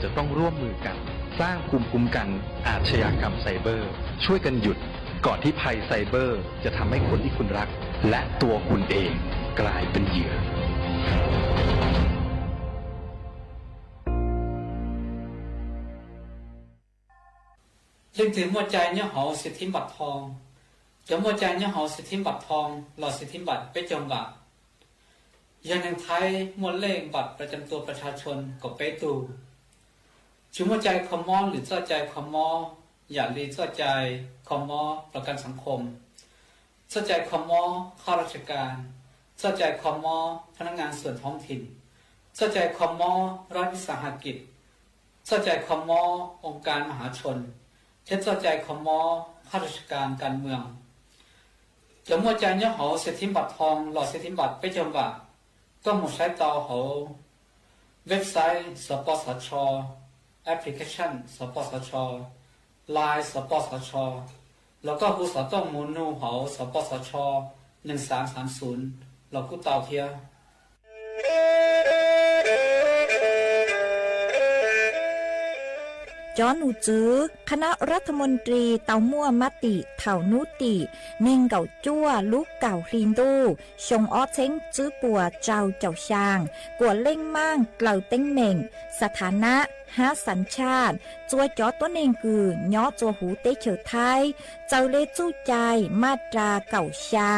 จะต้องร่วมมือกันสร้างภูมิคุ้มกันอาชญากรรมไซเบอร์ ช่วยกันหยุดก่อนที่ภัยไซเบอร์จะทำให้คนที่คุณรักและตัวคุณเองกลายเป็นเหยื่อ Leej twg muaj cai nyob hauv xia thib npam thoo, cov muaj cai nyob hauv xia thib npam thoo los xia thib npam peb caug npam, yog neeg Thaib muaj lej npam pra cam tua pras tshas tshon kaum peb tug. Tsis muaj cai kho mob lwm txoj cai kho mob, yam li txoj cai kho mob pras kas xav khom, txoj cai kho mob khab raj tsha kas, txoj cai kho mob phab nab ngas xuam thoob thim, txoj cai kho mob rab ib xas ha kis, txoj cai kho mob oo kas ma hav tshon, thiab txoj cai kho mob khab raj tsha kas kas mws. Cov muaj cai nyob hauv xia thib npam thoo los xia thib npam peb caug npam, koj mus saib tau hauv website xov pos xov tsho, application xov pos xov tsho, line xov pos xov tsho, los koj hu xov tooj mus nug hauv xov pos xov tsho neeg xav xav xum los kuj tau thiab. Cov nom tswv คณะรัฐมนตรี tau muaj mab tim thaum hnub tim nees nkaum cuaj lub kaum hli ntuj xyoo ob txheeb tswb puas rau caum xyaa, kuam leej maaj dlaws teeb meem สถานะ hab สัญชาติ txua cov tuab neeg kws nyob txua huv teb chaws Thaib, txawm le txuj cai maj ras kaum xyaa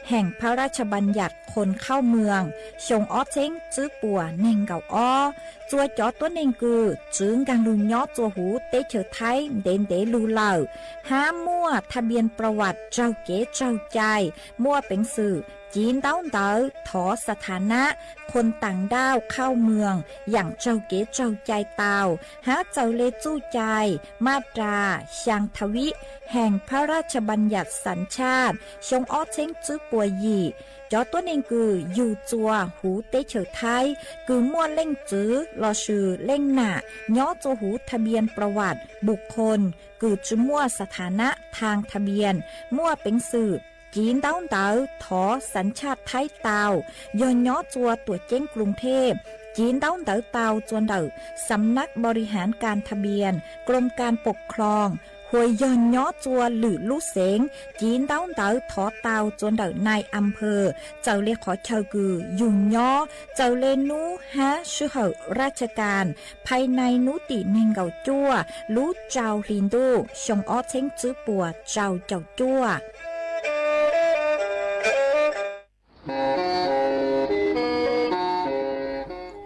heem พระราชบัญญัติคนเข้าเมือง xyoo ob txheeb tswb puas nees nkaum ob. Txua cov tuab neeg kws tsi nkaag lug nyob txua huv teb chaws Thaib ntev ntev lug lawm, hab muaj ทะเบียนประวัติ raug kev raug cai, muaj peev xwm civ ntaub ntawv thov สถานะ คนต่างด้าวเข้าเมือง yaam raug kev raug cai tau, hab txawm le txuj cai maj ras xyaa tha vib heem พระราชบัญญัติสัญชาติ xyoo ob txheeb tswb puas yim, cov tuab neeg kws yug txua huv teb chaws Thaib kws muaj leej txwv lossis leej nam nyob txua huv ทะเบียนประวัติบุคคล kws tsi muaj สถานะทางทะเบียน muaj peev xwm civ ntaub ntawv thov สัญชาติไทย tau, yog nyob txua tuam ceeb กรุงเทพ civ ntaub ntawv tau txua ntawm สำนักบริหารการทะเบียน กรมการปกครอง hos yog nyob txua lwm lub xeev civ ntaub ntawv thov tau txua ntawm นายอำเภอ txawm le qhov chaw kws yug nyob, txawm le nub hab sij hawm ราชการ ภายใน hnub tim nees nkaum cuaj lub rau hli ntuj xyoo ob txheeb tswb puas rau caum cuaj.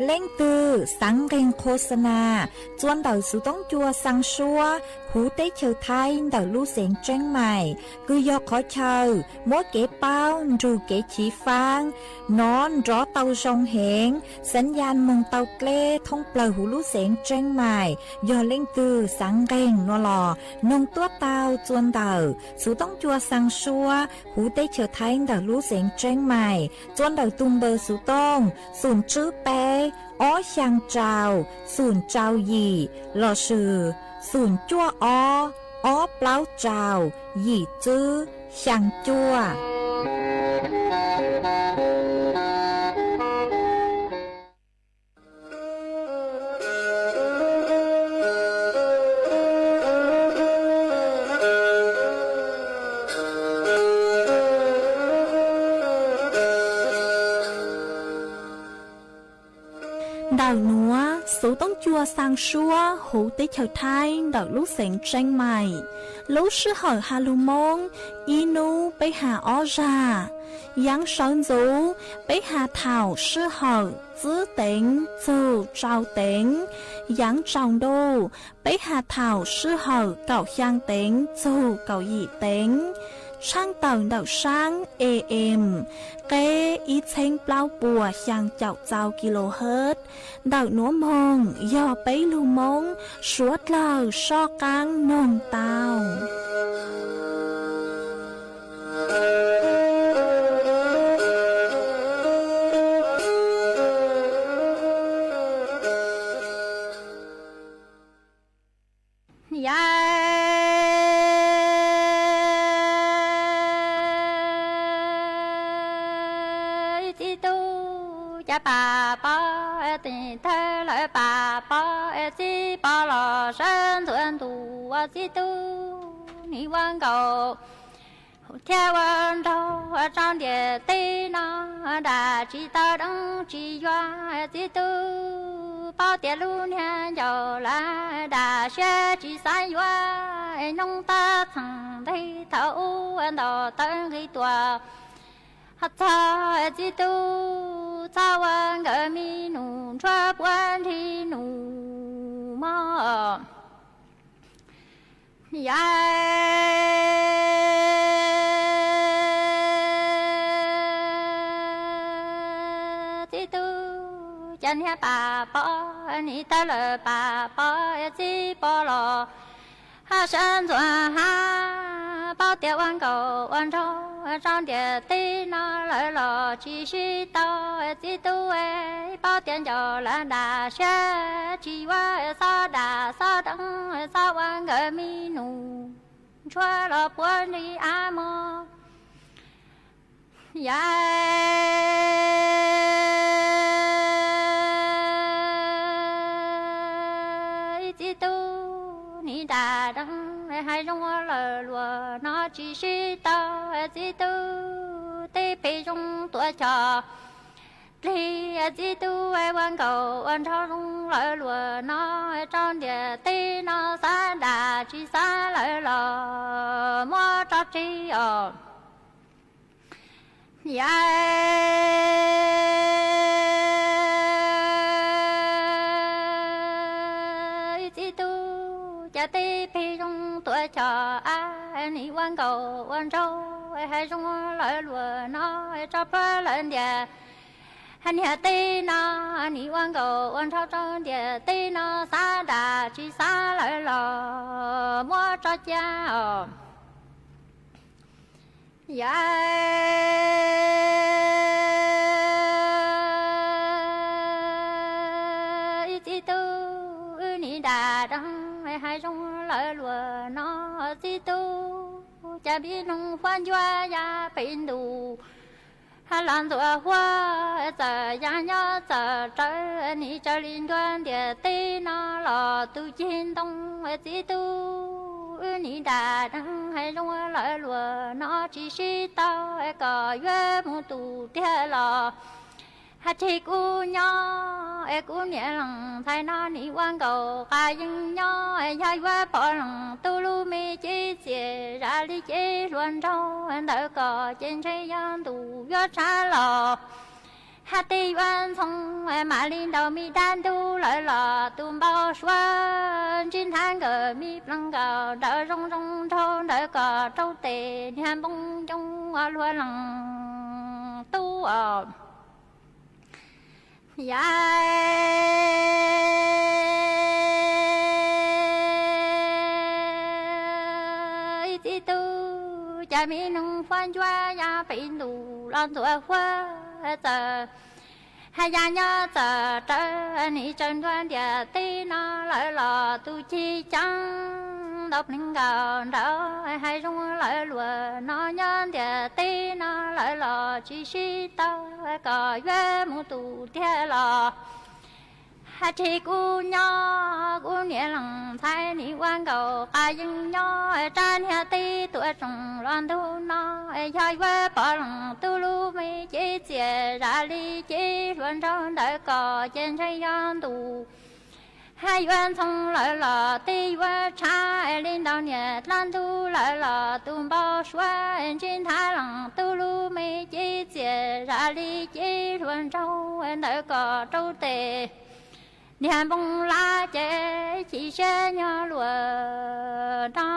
Leej twg xaav nqeeg โฆษณา txua ntawm xuv toob cua xaa suab huv teb chaws Thaib ntawm lub xeev Tseeb Mais, kws yog qhov chaw muab kev paub nrug kev chiv faab, nov nrov tau zoo heev, สัญญาณ moog tau dleb thoob plawg huv lub xeev Tseeb Mais. Yog leej twg xaav nqeeg no los noog tuab tau txua ntawm xuv toob cua xaa suab huv teb chaws Thaib ntawm lub xeev Tseeb Mais, txua ntawm tug npawb xuv tooj xoom tswb peb ob xyaa rau xoom rau yim lossis xoom cuaj ob ob plaub rau yim tswb xyaa cuaj. Ntawm nuav xuv toob cua xaa suab huv teb chaws Thaib ntawm lub xeev Tseeb Mais. Lub sij hawm has lug Moob, ib nub peb has ob zag. Yaav sawv ntxuv, peb has thaum sij hawm tsib teev txug rau teev. Yaav tsaus ntuj, peb has thaum sij hawm kaum xyaa teev txug kaum yim teev. Tshaaj tawm ntawm saab A M, qeb ib txheeb plaub puas xyaa caum txau kilohertz. Ntawm nuav moog yog peb lug Moob suav dlawg soj qaab noog tau. Yog ib txwm tub cov pam pob, txwm thawj lawv pam pob, txwm txiv pov los sawv ntxuav ntuj ua txiv tub nim ua nkaus thiab ua nraug rau ntiaj teb no dam tsis tau deev tsis yuav txiv tub. Paub tias lub niag ncauj lawv dam siab tsis xav yuav, nyob tab txheem ntej thaum ub ntaus tawv nqis tuaj ho txog txiv tub txhob ua nkawd me nus ntshuab puav nrig nus mog. Yam txiv tub cas niag pam pov nim tawg lawm pam pov txiv pov los haj sawv ntxuav hab paub tias ua nkaus ua nraug rau ntiaj teb no lawv los tsis sib tau txiv tub. Paub tias ncauj lawv dam siab tsis yuav, xob dam xob deev xob ua nkawd me nus ntshuab los puav nrig av mog. Yam txiv tub nim dam deev hav zoov lawv luag no tsis sib tau txiv tub. Tej pem zoo tuav cos plig txiv tub, ua nkaus ua nraug zoo lawv luag no rau ntiaj teb no xav dam tsis xav lawv los muab tso tseg os. Yam txiv tub cas tej pem zoo tuav cos av nim ua nkaus ua nraug hav zoov lawv luag no rau puag lawv ntiaj niaj teb no, nim ua nkaus ua nraug rau ntiaj teb no xav dam tsis xav lawv los muab tso tseg os. Yam txiv tub, wb nim dam deev hav zoov lawv luag no txiv tub, cas pib noog huab ncuab yam pem ntuj los ntxuav huab, txawm yam nyob txawm rawv nim tsaws li ncuab ntiaj teb no los tus ceg ntoo txiv tub, wb nim dam deev hav zoov lawv luag no tsis sib tau, kom yuav mus tus tiag los hab tseg kuv nyob es kuv niam leej ntxhais no nim ua nkaus qas yeej nyob, yog yuav pom leej tub lub me cev txias zam li cev hluas nraug ntawd kom ces ntshe yog ntuj yuav tshav los hab tej yuav ntxhoo mam li ntaus me dab ntub lawv los tus npau suav ntsib nthab nkawd me pleev nkaus nrawm zoo zoo nraug ntawd kom rau tes niag npoo ncoo ua luag leej tub os. Yam txiv tub, cas me noog huab ncuab yam pem ntuj los ntxuav huab, txawm hab yam nyob txawm rawv nim tsaws ncuab ntiaj teb no lawv los tus ceg ceev ntaus pleev nkaus nrawm hav zoov lawv luag no nyob ntiaj teb no lawv los tsis sib tau, kom yuav mus tus tiag los hab tseg kuv nyob, kuv niam leej ntxhais nim ua nkaus qas yeej nyob, rab niag teb tuav tsoom los ntug no, yog yuav pom leej tub lub me cev txias zam li cev hluas nraug ntawd kom ces ntshe yog ntuj hab yuav ntxhoo lawv los tej yuav tshav li ntaus niam dlaab ntub lawv los tus npau suav ntsib nthab leej tub lub me cev txias zam li cev hluas nraug ntawd kom rau tes niag npoo lab ces chim siab nyob luag no.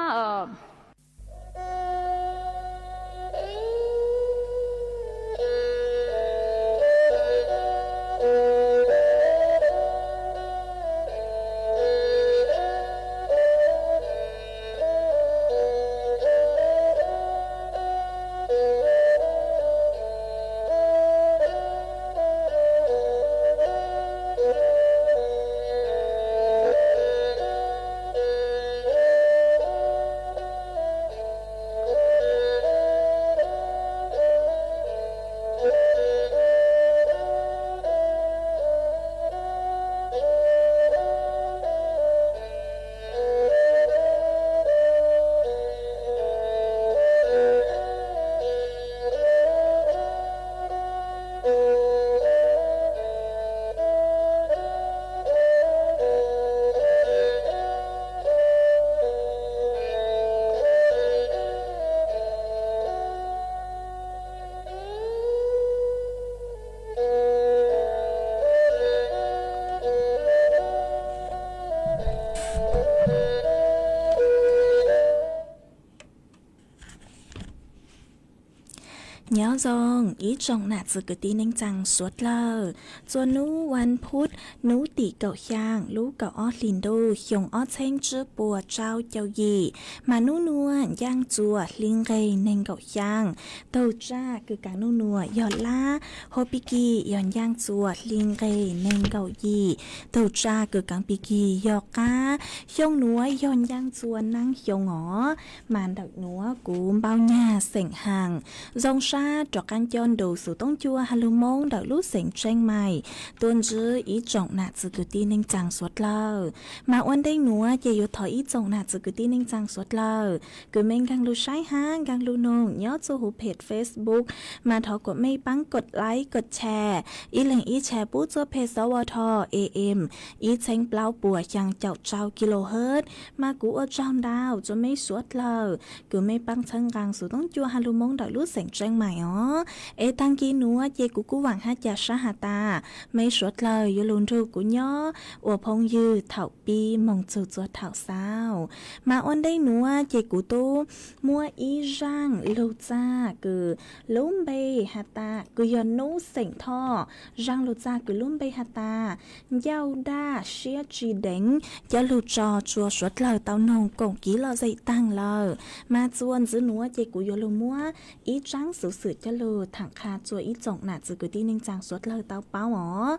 Nyob zoo ib tsoom nam txiv kwv tij neej tsaa suav dlawg, txua nub vas phuv nub tim kaum xyaa lub kaum ob hlis ntuj xyoo ob txheeb tsib puas tsau caum yim, mas nub nuav ncaaj txuas hli nqeg neeg nkaum xyaa, tug tsaj kws kaav nub nuav yog lab, hua pig kig yog ncaaj txuas hli nqeg neeg nkaum yim, tug tsaj kws kaav pig kig yog qaab. Xyoo nuav yog ncaaj txuas naab xyoo os, mas ntawm nuav kuv npau nyag xeem haas zoo sab rov qaab coj nrug xuv toob cua has lug Moob ntawm lub xeev Tseeb Mais tuaj ntsib ib tsoom nam txiv kwv tij neej tsaa suav dlawg. Mas ua ntej nuav ces yuav thov ib tsoom nam txiv kwv tij neej tsaa suav dlawg kws mej nkaag lug saib hab nkaag lug noog nyob txuj huv peg Facebook, mas thov kuas mej paab kod like kod share, ib leeg ib share pub txuj peg S W T A M ib txheeb plaub puas xyaa caum tsau kilohertz, mas kuv ua tsaug ntau rua mej suav dlawg kws mej paab txhawb nqaa xuv toob cua has lug Moob ntawm lub xeev Tseeb Mais os. Es taag kis nuav ces kuv kuj vaam hab ca sab has tas mej suav dlawg yuav lug nrug kuv nyob ua phooj ywg thaum pib moog txug txua thaum xaus. Mas ua ntej nuav ces kuv tub muab ib zaaj lug txag kws lub npe has tas, kws yog nub xeem Thoj, zaaj lug txag kws lub npe has tas ncauj daj siab tsi deev coj lug tso rua suav dlawg tau noog koom kiv lom zem taag lawm. Mas txua ntxiv nuav ces kuv yuav lug muab ib tsaab xuv xwm coj lug thaam qha rua ib tsoom nam txiv kwv tij neej tsaa suav dlawg tau paub os.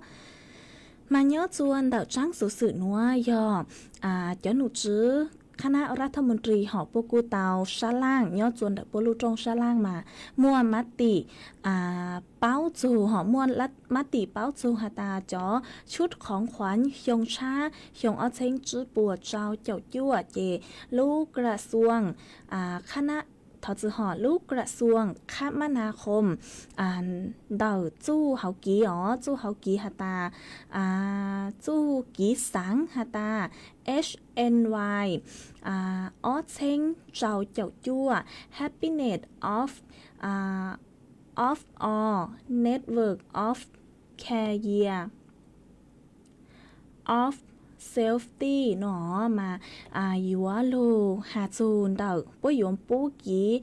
Mas nyob rua ntawm tsaab xuv xwm nuav yog cov nom tswv khab nab ua rab thoj mus ris hom puab kuj tau sab laaj nyob rua ntawm puab lub rooj sab laaj mas muaj mab tim paub txug hom muaj mab tim paub txug has tas cov tshub khoov khuav xyoo tshab xyoo ob txheeb tsib puas tsau caum cuaj ces lub kra xuas khab nab thov txwm hom lub kra xuas khab mab nas khoom ntawm txuj hauv kiv os, txuj hauv kiv has tas txuj kiv xaav has tas H N Y ob txheeb tsau caum cuaj Happiness of of all network of care year of safety no mas yuav lug has txug ntawm puab yuav pub kiv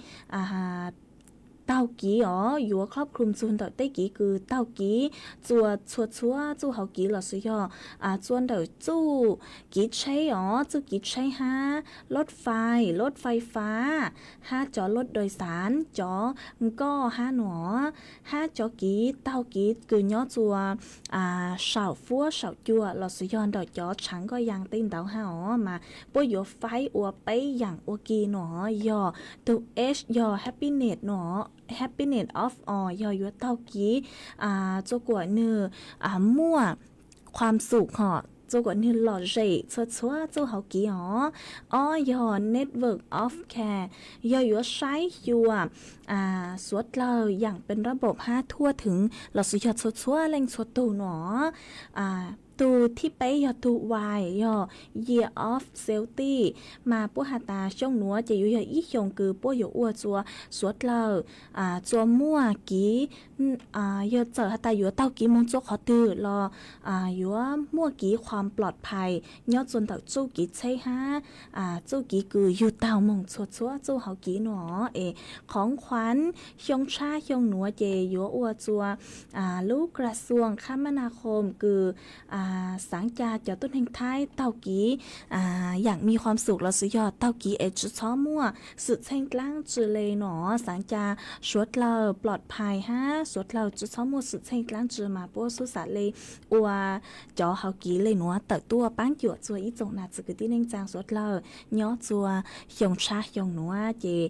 taug kiv os, yuav khob khlum txug ntawm tej kiv kws taug kiv txua txhua txhua txuj hauv kiv lossis yog txua ntawm txuj kiv tsheb os, txuj kiv tsheb hab lub fais, lub fais fab hab cov lub dais xaav, cov nkoj hab no hab cov kiv taug kiv kws nyob txua saum fuab saum cua lossis yog ntawm cov tshaav nkoj yaa tej ntawd hab os mas puab yuav faib ua peb yaam ua ke no yog tug H yog happiness no, happiness of all yog yuav taug kiv txua kuas nwg muaj qhuam xum hom txua kuas nwg lom zem txhua txhua txuj hauv kiv os. Ob yog network of care yog yuav saib xyuas suav dlawg yaam pes nrab npaum hab thuaj theev lossis yog txhua txhua leej txhua tug no. Tug thib peb yog tug Y yog year of safety mas puab has tas xyoo nuav ces yuav yog ib xyoo kws puab yuav ua txua suav dlawg txua muaj kiv yog txawm has tas yuav taug kiv moog txua qhov twg los yuav muaj kiv qhuam plom phais nyob txua ntawm txuj kiv tsheb hab txuj kiv kws yug taug moog txhua txhua txuj hauv kiv no es khoov khuam xyoo tshab xyoo nuav ces yuav ua txua lub kra xuas khab mab nas khoom kws xaav ca cov tuab neeg Thaib taug kiv yaam mi qhuam xum lossis yog taug kiv es tsi txhob muaj xwm txheej dlaab tsi le no xaav ca suav dlawg plom phais hab suav dlawg tsi txhob muaj xwm txheej dlaab tsi mas puab xub xam le ua cov hauv kiv le nuav tawm tuaj paab cuam txua ib tsoom nam txiv kwv tij neej tsaa suav dlawg nyob txua xyoo tshab xyoo nuav ces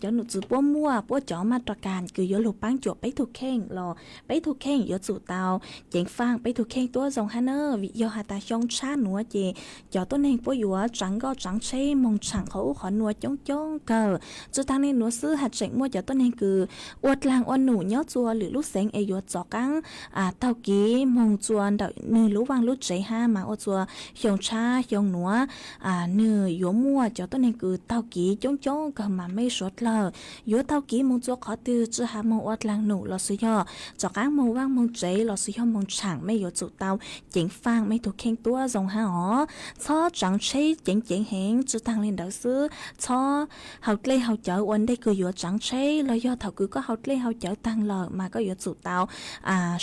cov nom tswv puab muaj puab cov maj rov kas kws yuav lug paab cuam peb tug kheej los peb tug kheej yuav tsum tau ceev faaj peb tug kheej tuab zoo hab na. Vim yog has tas xyoo tshab nuav ces cov tuab neeg puab yuav tsaav nkoj tsaav tsheb moog tshaam qhov ub qhov nuav coob coob kawg. Tsi taag le nuav xwb has tseem muaj cov tuab neeg kws ua dlaag ua num nyob txua lwm lub xeev es yuav rov qaab taug kiv moog txua ntawm nwg lub vaaj lub tsev hab mas ua txua xyoo tshab xyoo nuav nwg yuav muaj cov tuab neeg kws taug kiv coob coob kawg mas mej suav dlawg yuav taug kiv moog txua qhov twg tsi has moog ua dlaag num lossis yog rov qaab moog vaaj moog tsev lossis yog moog tshaam mej yuav tsum tau ceev faj mej tug kheej tuab zoo hab os. Txhob tsaav tsheb ceev ceev heev, tsi taag le ntawd xwb, txhob haus dlej haus cawv ua ntej kws yuav tsaav tsheb los yog thaum kws koj haus dlej haus cawv taag lawm mas koj yuav tsum tau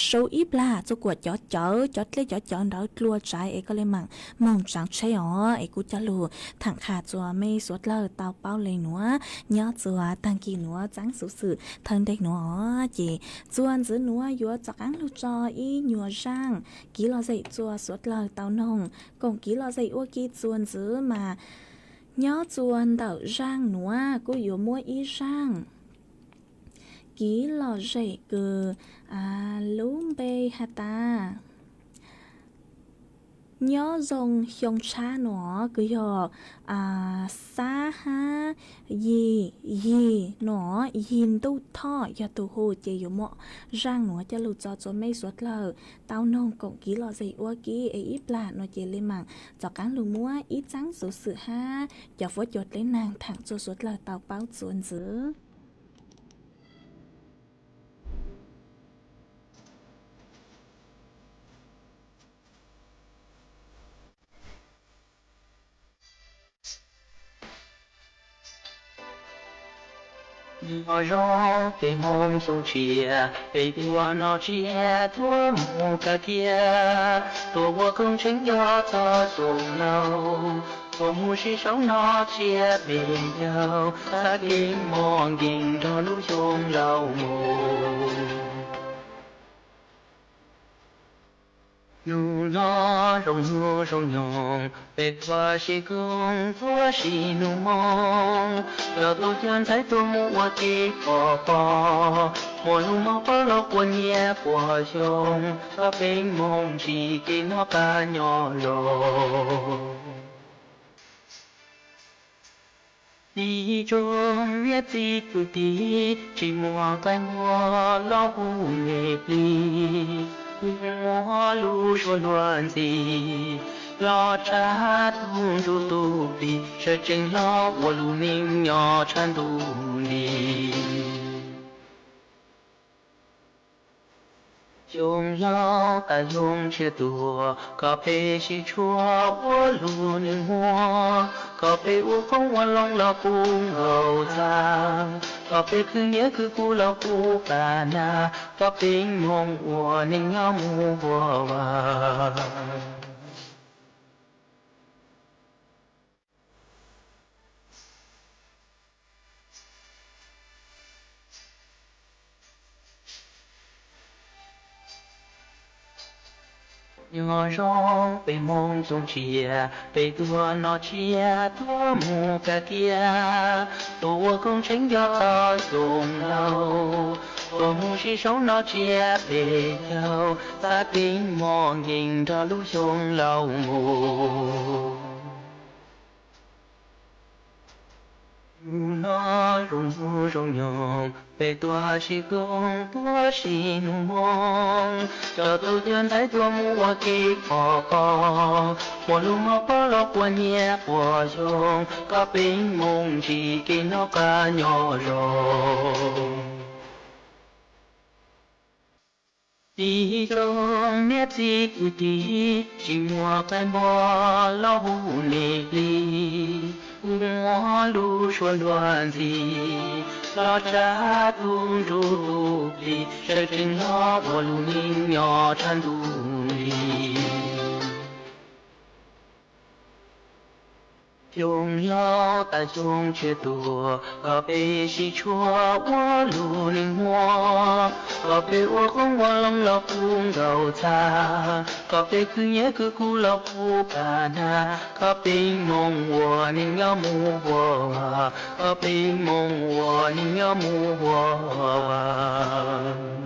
sau ib plag txug kuas cov cawv, cov dlej cov cawv ntawd dlua tsaiv es koj le maam moog tsaav tsheb os. Es kuv coj lug thaam qha txuas mej suav dlawg tau paub le nuav, nyob txuas taag kis nuav txaab xuv xwm thawj nteg nuav os, ces txuas ntxiv nuav yuav rov qaab lug tso ib nyuas zaaj kiv lom zem txuas suav dlawg tau noog. Koom kiv lom zem ua ke txuas ntxiv mas nyob txuas ntawm zaaj nuav kuj yuav muab ib zaaj kiv lom zem kws lub npe has tas nyob zoo xyoo tshab no kws yog xab hab yig, yig no, Yig Ntuj Thoj yog tug hu, ces yuav muab zaaj nuav coj lug tso txuas mej suav dlawg tau noog koom kiv lom zem ua ke es ib plag no ces le maam rov qaab lug muab ib txaab xuv xwm hab cov fuab cua dleb naag thaam txuas suav dlawg tau paub txuas ntxiv. Nyob zoo peb Hmoob xyoo tshiab, peb tuaj noj tsiab tuaj mus kawm kiab, tuaj ua koom tseem nco txog xyoo laug, tuaj mus sib sau noj tsiab peb caug, xav kev mob nkeeg nrog lub xyoo laug mus. Nub no zoo hnub zoo nyoog, peb tuaj sib koom tuaj sib nug moo, cov tub cov ntxhais tuaj mus ua ke pom pom, muaj lub mob pab los quas niaj quas xyoo, koj peb Hmoob ntsib kev noj qab nyob zoo. Ib tsoom niam txiv kwv tij, tsis muaj nqaij muag los hu me plig, muaj lub suab luag ntxhi los tsa tug ntsuj tug plig, sawv tsees los ua lub neej nyob tshav ntuj nti. Xyoo laug tas xyoo tshiab tuaj, kom peb sib tshuam ua lub neej muaj, kom peb ua qoob ua loo los kuj nkaum txaj, kom peb khwv nyiaj khwv kub los kuj pab nag, kom peb Hmoob ua neej nyob mus huam vas. Nyob zoo peb Hmoob xyoo tshiab, peb tuaj noj tsiab tuaj mus kawm kiab, tuaj ua koom tseem nco txog xyoo laug, tuaj mus sib sau noj tsiab peb caug, xav kev mob nkeeg nrog lub xyoo laug mus. Nub no zoo hnub zoo nyoog, peb tuaj sib koom tuaj sib nug moo, cov tub cov ntxhais tuaj mus ua ke pom pom, muaj lub mob pab los quas niaj quas xyoo, kom peb Hmoob ntsib kev noj qab nyob zoo. Ib tsoom niam txiv kwv tij, tsis muaj nqaij muag los hu me plig, muaj lub suab luag ntxhi los tsa tug ntsuj tug plig, sawv tsees los ua lub neej nyob tshav ntuj nti. Xyoo laug tas xyoo tshiab tuaj, kom peb sib tshuam ua lub neej muaj, kom peb ua qoob ua loo los kuj nkaum txaj, kom peb khwv nyiaj khwv kub los kuj pab nag, kom peb Hmoob ua neej nyob mus huam vas, kom peb Hmoob ua neej nyob mus huam vas.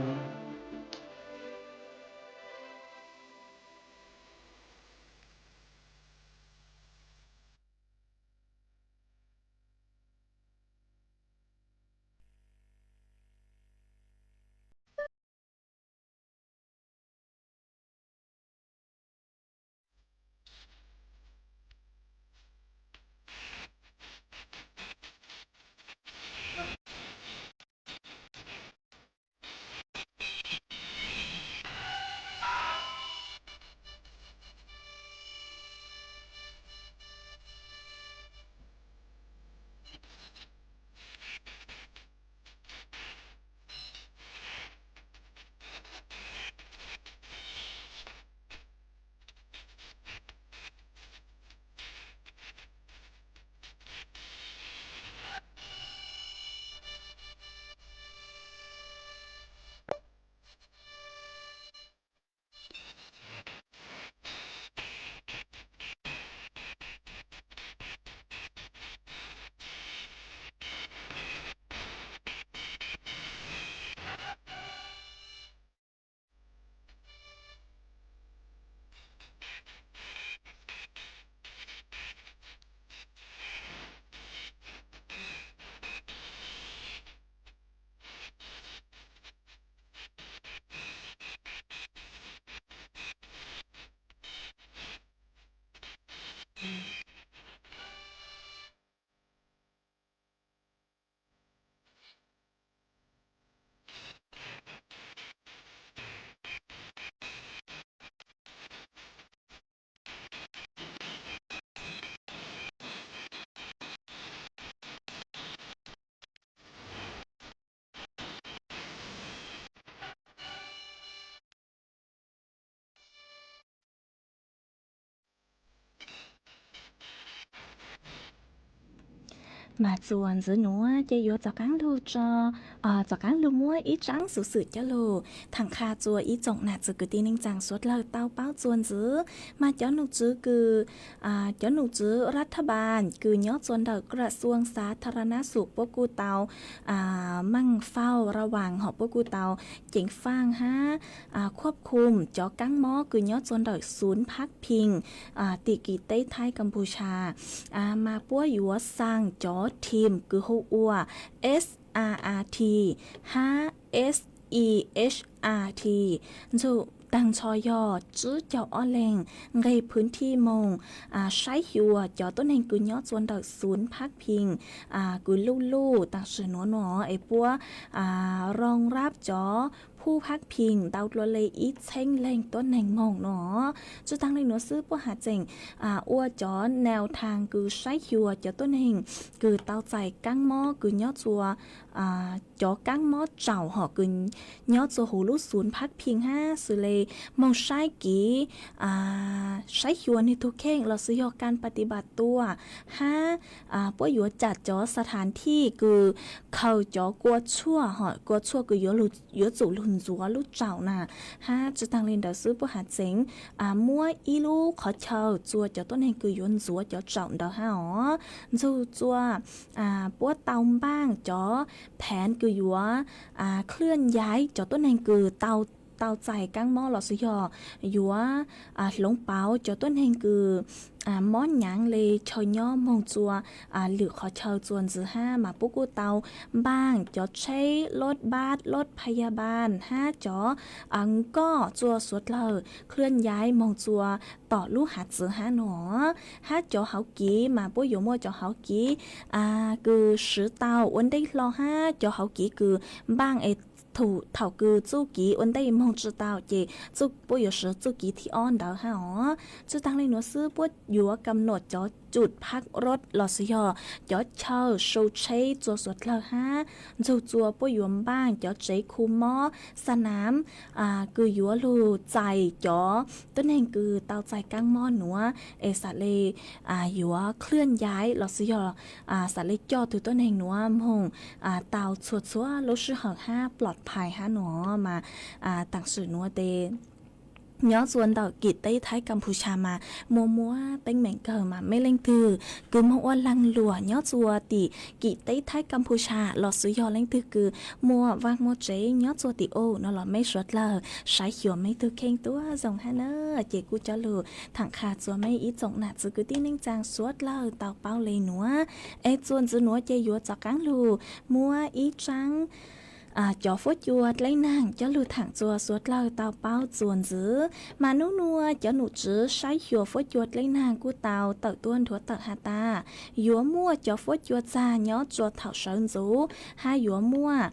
Mas txuas ntxiv nuav ces yuav rov qaab lug rua, rov qaab lug muab ib tsaab xuv xwm coj lug thaam qha rua ib tsoom nam txiv kwv tij neej tsaa suav dlawg tau paub txuas ntxiv. Mas cov nom tswv kws, cov nom tswv ລັດຖະບານ kws nyob rua ntawm ກະຊວງສາທາລະນະສຸກ puab kuj tau ໝັ່ງເຝົ້າລະວັງ hom puab kuj tau ceev faj hab ຄວບຄຸມ cov kaab mob kws nyob rua ntawm ສູນພັກພິງ tim Kis teb Thaib Kampusha. Mas puab yuav xaa cov team kws hu ua SRRT hab SEHRT, ntsug taag nrho yog tsib caug ob leeg nqeg phwv thij moog saib xyuas cov tuab neeg kws nyob rua ntawm ສູນພັກພິງ kws luj luj taam sim nuav nuav es puab ຮອງຮັບ cov ຜູ້ພັກພິງ ntau dlua le ib txheeb leeg tuab neeg moog nuav. Tsi taag le nuav xwb puab has tseem ua cov ແນວທາງ kws saib xyuas cov tuab neeg kws tau txais kaab mob kws nyob rua cov kaab mob tsaum hom kws nyob rua huv lub ສູນພັກພິງ hab xws le moog saib kiv, saib xyuas nwg tug kheej los sis yog ການປະຕິບັດຕົວ hab puab yuav cam cov ສະຖານທີ່ kws khaws cov kua tshuaj hom kua tshuaj kws yuav tsum lug ntxuav lub tsaum na. Hab tsi taag le ntawd xwb puab has tseem muab ib lub qhov chaw rua cov tuab neeg kws yuav ntxuav cov tsaum ntawd hab os. Ntsug rua puab tau npaaj cov ແຜນ kws yuav ເຄື່ອນຍ້າຍ cov tuab neeg kws tau txais kaab mob los sis yog yuav hloov pauv cov tuab neeg kws mob nyaav le chaw nyob moog rua lwm qhov chaw txuas ntxiv hab mas puab kuj tau npaaj cov tsheb ລົດບັສ ລົດພະຍາບານ hab cov nkoj rua suav dlawg ເຄື່ອນຍ້າຍ moog rua tom lub hav txwv hab nuav. Hab cov hauv kiv mas puab yuav muaj cov hauv kiv kws swv tau ua ntej hlo hab cov hauv kiv kws npaaj es thaum kws txuj kiv ua ntej moog tsi tau ces puab yuav swv txuj kiv thib ob ntawd hab os. Tsi taag le nuav xwb puab yuav kam nuam cov ຈຸດພັກລົດ los sis yog cov chaw sau tsheb rua suav dlawg hab ntsug rua puab yuav npaaj cov tsev khu mob ສະໜາມ kws yuav lug txais cov tuab neeg kws tau txais kaab mob nuav es xam le yuav ເຄື່ອນຍ້າຍ los sis yog xam le coj tug tuab neeg nuav moog tau txhua txhua lub sij hawm hab ປອດໄພ hab nuav mas taam sim nuav tes nyob rua ntawm Kis teb Thaib Kampusha mas muaj muaj teeb meem kawg mas mej leej twg kws moog ua laag luam nyob rua tim Kis teb Thaib Kampusha los sis yog leej twg kws muaj vaaj muaj tsev nyob rua tim u nuav los mej suav dlawg saib xyuas mej tug kheej tuab zoo hab na. Ces kuj coj lug thaam qha rua mej ib tsoom nam txiv kwv tij neej tsaa suav dlawg tau paub le nuav. Es txuas ntxiv nuav ces yuav rov qaab lug muab ib tsaab cov fuab cua dleb naag coj lug thaam rua suav dlawg tau paub txuas ntxiv. Mas nub nuav cov nom tswv saib xyuas fuab cua dleb naag kuj tau tawm tuab nthuav tawm has tas yuav muaj cov fuab cua txag nyob rua thaum sawv ntxuv hab yuav muaj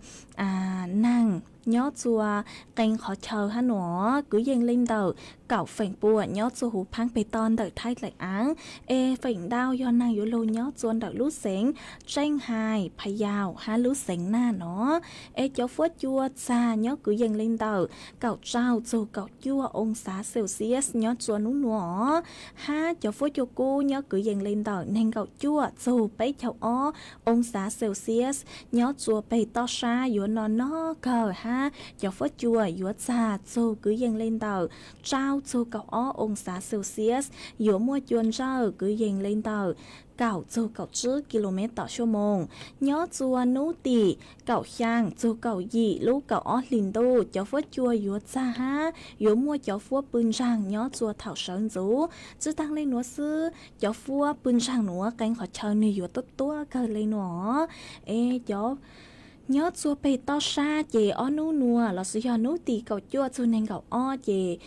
naag nyob rua qee qhov chaw hab nuav kwv yees le ntawm kaum feem pua nyob rua huv phaab peg toj ntawm Thaib Dlaim Aav. Es feem ntau yog naag yuav lug nyob rua ntawm lub xeev Tseej Hais, Pha Yau hab lub xeev Naj nuav. Es cov fuab cua txag nyob kwv yees le ntawm kaum rau txug kaum cuaj oo xav Celsius nyob rua nub nuav os. Hab cov fuab cua kub nyob kwv yees le ntawm neeg nkaum cuaj txug peb caug ob oo xav Celsius nyob rua peg toj sab yuav no no kawg hab cov fuab cua yuav txag txug kwv yees le ntawm rau txug kaum ob oo xav Celsius, yuav muaj cua ntsawj kwv yees le ntawm kaum txug kaum tsib ki lo mev tom xuab moos. Nyob rua nub tim kaum xyaa txug kaum yim lub kaum ob hlis ntuj cov fuab cua yuav txag hab yuav muaj cov fuab pw ntsaag nyob rua thaum sawv ntxuv. Tsi taag le nuav xwb, cov fuab pw ntsaag nuav qee qhov chaw nwg yuav tuab tuab kawg le nuav. Es cov nyob rua peg toj sab ces ob nub nuav los sis yog nub tim kaum cuaj txug neeg nkaum ob ces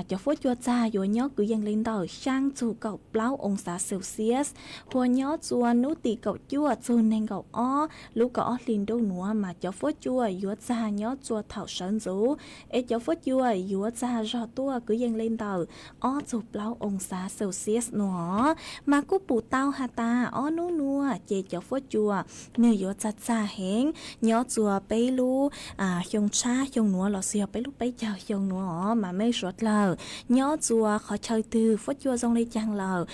cov fuab cua txag yuav nyob kwv yees le ntawm xyaa txug kaum plaub oo xav Celsius. Hua nyob rua nub tim kaum cuaj txug neeg nkaum ob lub kaum ob hlis ntuj nuav mas cov fuab cua yuav txag nyob rua thaum sawv ntxuv, es cov fuab cua yuav txag zog tuaj kwv yees le ntawm ob txug plaub oo xav Celsius nuav. Mas kuj pum tau has tas ob nub nuav ces cov fuab cua nwg yuav txag txag heev. Nyob txua peb lub xyoo tshab xyoo nuav lossis yog peb lub peb caug xyoo nuav os mas mej suav dlawg nyob txua qhov chaw twg fuab cua zoo le caag lawm,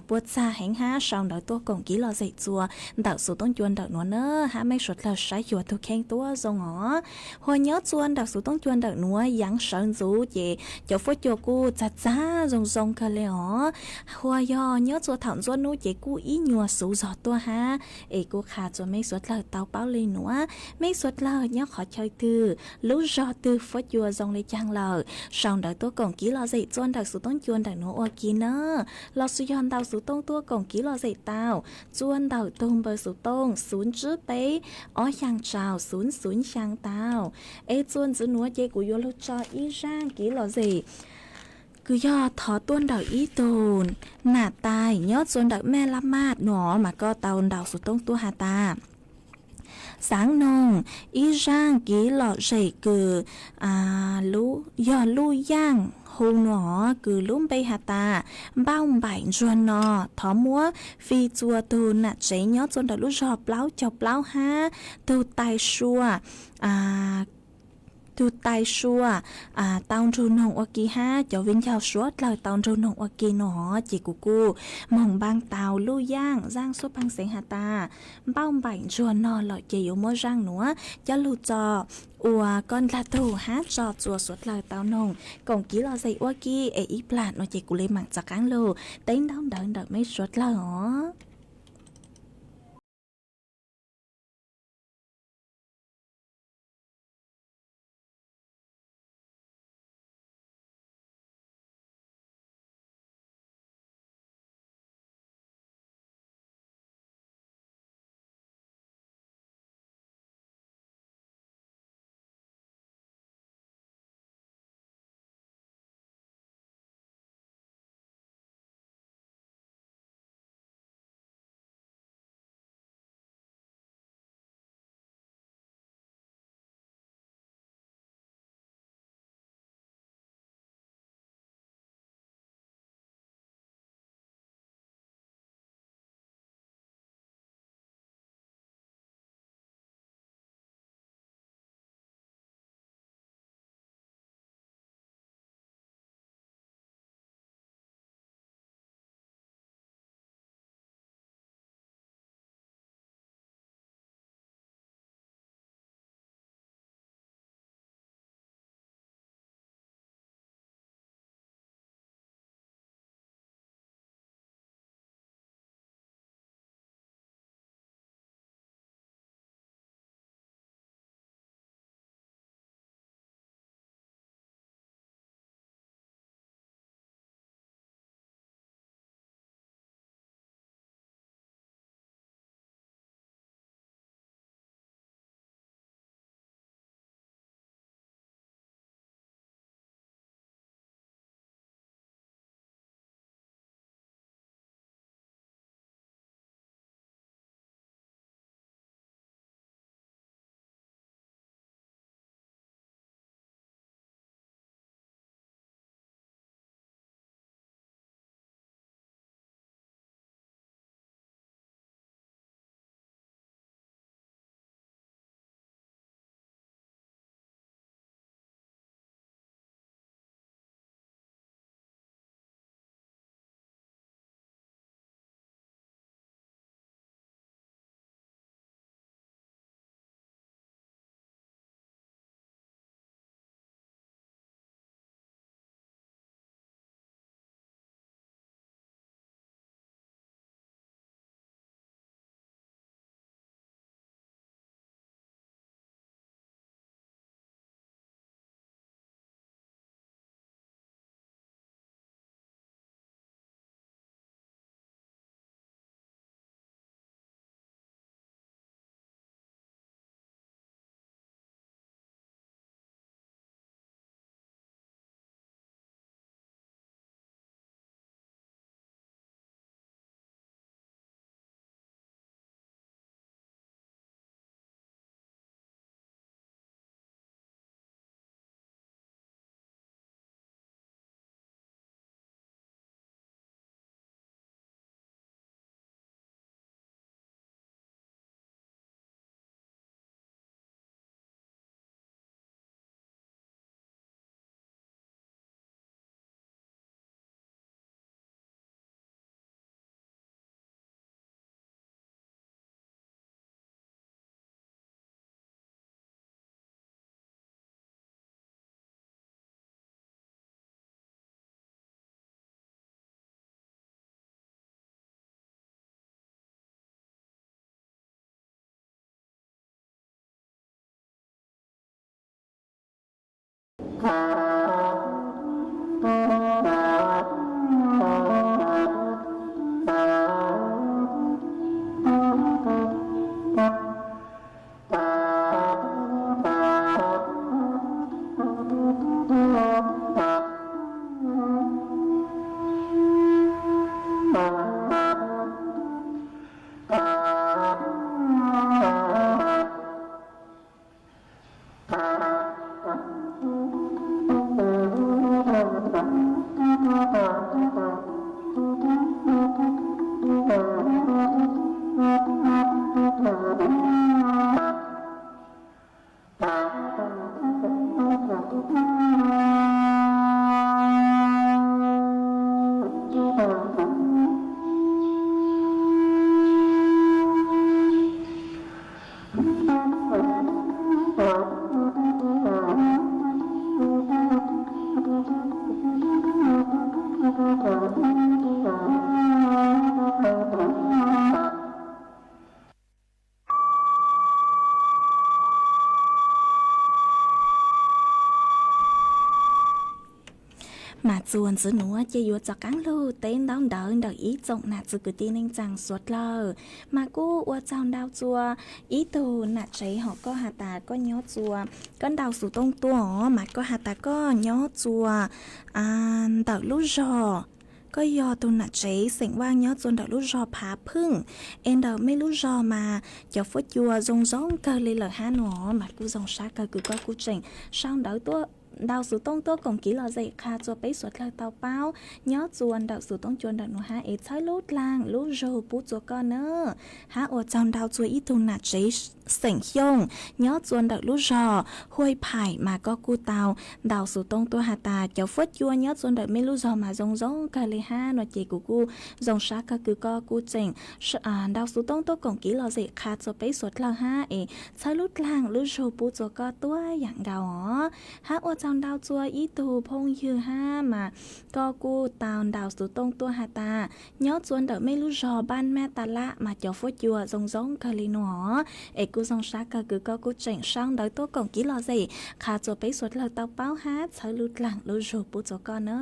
puas txag heev hab sau ntawv tuaj koom kiv lom zem txua ntawm xuv toob cua ntawm nuav na, hab mej suav dlawg saib xyuas tug kheej tuab zoo os. Hua nyob txua ntawm xuv toob cua ntawm nuav yaav sawv ntxuv ces cov fuab cua kuj txag txag zoo zoo kawg le os. Hua yog nyob txua thaum ntxuab nub ces kuj ib nyuas xuv zog tuaj hab, es kuj qha txua mej suav dlawg tau paub le nuav. Mej suav dlawg nyob qhov chaw twg, lub zog twg fuab cua zoo le caag lawm, sau ntawv tuaj koom kiv lom zem txua ntawm xuv toob cua ntawm nuav ua ke na, lossis yog ntau xuv toob tuaj koom kiv lom zem tau txua ntawm tug npawb xuv toob xwv tsib peb ob xyaa tsaus xwv xwv xyaa tau. Es txua ntxiv nuav ces kuv yuav lug tso ib zaaj kiv lom zem kws yog thov tuaj ntawm ib tug nam tais nyob txua ntawm Mej Laj Maj nuav mas koj tau ntau xuv toob tuaj has tas, xaav noog ib zaaj kiv lom zem kws yog Luj Yaaj hu nuav, kws lub npe has tas Npauj Npaim Ntsuag No. Thov muab fij txua tug nam tsev nyob txua ntawm lub zog plaub caug plaub hab tug tais sua, tug tais sua tau nrug noog ua ke hab cov viv ncaus suav dlawg tau nrug noog ua ke no, ces kuv kuj moog npaaj tau Luj Yaaj zaaj suab paag xeev has tas, Npauj Npaim Ntsuag No lawm ces yuav muab zaaj nuav coj lug tso ua koj dlaag tug hab tso txua suav dlawg tau noog koom kiv lom zem ua ke. Es ib plag no ces kuv le maam txav qaab lug teb ntaub ntawv ntawm mej suav dlawg os. Mas txuas ntxiv nuav ces yuav rov qaab lug teb ntaub ntawv ntawm ib tsoom nam txwv kwv tij neej tsaa suav dlawg. Mas kuj ua tsaug ntau txuas ib tug nam tsev hom koj has tas koj nyob txuas, koj ntaus xuv tooj tuaj os, mas koj has tas koj nyob txuas ntawm lub zog, koj yog tug nam tsev xeem Vaaj nyob txuas ntawm lub zog Phav Phooj, es ntawm mej lub zog mas cov fuab cua zoo zoo kawg le lawm hab nuav, mas kuj zoo sab kawg kws koj kuj tseem sau ntawv tuaj, ntaus xuv tooj tuaj koom kev lom zem qha txuas peb suav dlawg tau paub nyob txuas ntawm xuv tooj cua ntawm nuav hab es txhawb lub dlaag lub zug pub txuas koj na. Hab ua tsaug ntau txuas ib tug nam tsev xeem Xyooj nyob txuas ntawm lub zog Huaj Phaim mas koj kuj tau ntaus xuv tooj tuaj has tas cov fuab cua nyob txuas ntawm mej lub zog mas zoo zoo kawg le hab nuav ces kuv kuj zoo sab kawg kws koj kuj tseem ntaus xuv tooj tuaj koom kev lom zem qha txuas peb suav dlawg hab es txhawb lub dlaag lub zug pub txuas koj tuab yaam nkaus os. Hab ua tsaug ntau txuas ib tug phooj ywg hab mas koj kuj tau ntaus xuv tooj tuaj has tas nyob txuas ntawm mej lub zog Npaj Mab Tas Lab mas cov fuab cua zoo zoo kawg le nuav os, es kuj zoo sab kawg kws koj kuj tseem sau ntawv tuaj koom kev lom zem qha txuas peb suav dlawg tau paub hab txhawb lub dlaag lub zug pub txuas koj na.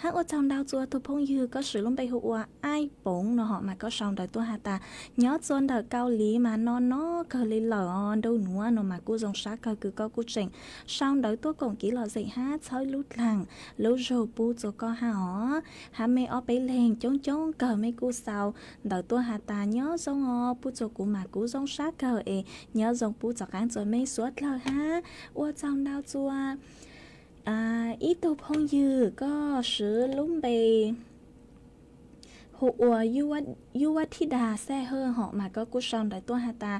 Hab ua tsaug ntau txuas tug phooj ywg koj swv lub npe hu ua Aib Poov no hom mas koj sau ntawv tuaj has tas nyob txuas ntawm Kaus Lim mas no no kawg le lawm os ntuj nuav no mas kuj zoo sab kawg kws koj kuj tseem sau ntawv tuaj koom kev lom zem hab txhawb lub dlaag lub zug pub txuas koj hab os. Hab mej ob peb leeg coob coob kawg mej kuj sau ntawv tuaj has tas nyob zoo os pub txuas kuv mas kuv zoo sab kawg es nyob zoo pub txuas qaab txuas mej suav dlawg hab ua tsaug ntau txuas ib tug phooj ywg koj swv lub npe hu ua Yub Vaj Thib Das Xaj Hawj hom mas koj kuj sau ntawv tuaj has tas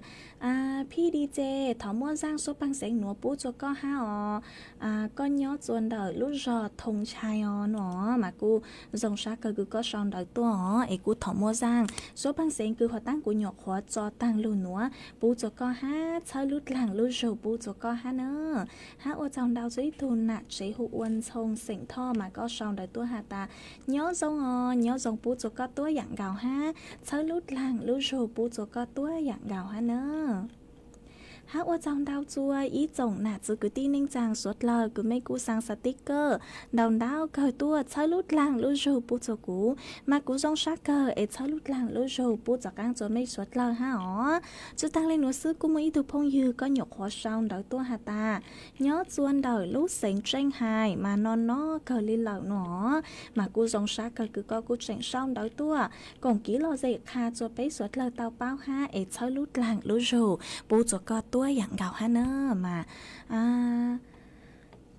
Phij D J, thov muab zaaj Suav Paj Xeev nuav pub txuas koj hab os, koj nyob txuas ntawm lub zog Thoo Chai os no mas kuj zoo sab kawg kws koj sau ntawv tuaj os es kuj thov muab zaaj Suav Paj Xeev kws huv taab kuv nyuam qhuav tso taag lug nuav pub txuas koj hab txhawb lub dlaag lub zug pub txuas koj hab na. Hab ua tsaug ntau txuas ib tug nam tsev hu ua Ntxhoo xeem Thoj mas koj sau ntawv tuaj has tas nyob zoo os, nyob zoo pub txuas koj tuab yaam nkaus hab txhawb lub dlaag lub zug pub txuas koj tuab yaam nkaus hab na. Hab ua tsaug ntau txuas ib tsoom nam txwv kwv tij neej tsaa suav dlawg kws mej kuj xaa xav tib kawj ntau ntau kawg tuaj txhawb lub dlaag lub zug pub txuas kuv, mas kuv zoo sab kawg es txhawb lub dlaag lub zug pub txuas qaab txuas mej suav dlawg hab os. Tsi taag le nuav xwb kuj muaj ib tug phooj ywg koj nyuam qhuav sau ntawv tuaj has tas nyob txuas ntawm lub xeev Tseej Hais mas no no kawg le lawm no mas kuj zoo sab kawg kws koj kuj tseem sau ntawv tuaj koom kev lom zem qha txuas peb suav dlawg tau paub hab es txhawb lub dlaag lub zug pub txuas koj tuab yaam nkaus hab na. Mas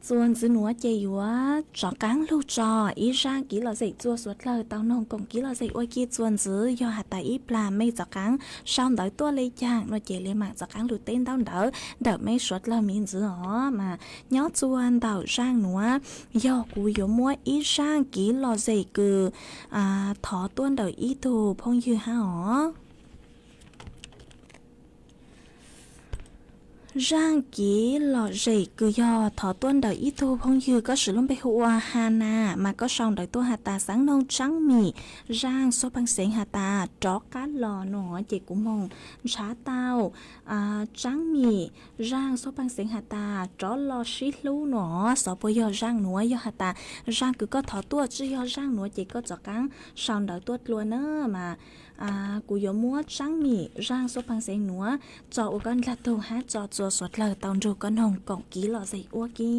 txuas ntxiv nuav ces yuav rov qaab lug tso ib zaaj kev lom zem txuas suav dlawg tau noog koom kev lom zem ua ke txuas ntxiv yog has tas ib plag mej rov qaab sau ntawv tuaj le caag no ces le maam rov qaab lug teb ntaub ntawv ntawm mej suav dlawg miv ntxiv os. Mas nyob txuas ntawm zaaj nuav yog kuv yuav muab ib zaaj kev lom zem kws thov tuaj ntawm ib tug phooj ywg hab os. Zaaj kiv lom zem kws yog thov tuaj ntawm ib tug phooj ywg koj swm lub npe hu ua Hana mas koj sau ntawv tuaj has tas xeev noog Tsaab Mim, zaaj xuab pheej xeev has tas rov qab los no ces kuv moog nrhav tau. Tsaab Mim, zaaj xuab pheej xeev has tas rov los sib hlub no, xyov puas yog zaaj nuav, yog has tas zaaj kws koj thov tuaj tsi yog zaaj nuav ces koj rov qaab sau ntawv tuaj dlua na mas kuv yuav muab Tsaab Mim, zaaj xuab pheej xeev nuav tso ua koj ndlag tug hab tso txua suav dlawg tau nrug koj noog koom kiv lom zem ua ke.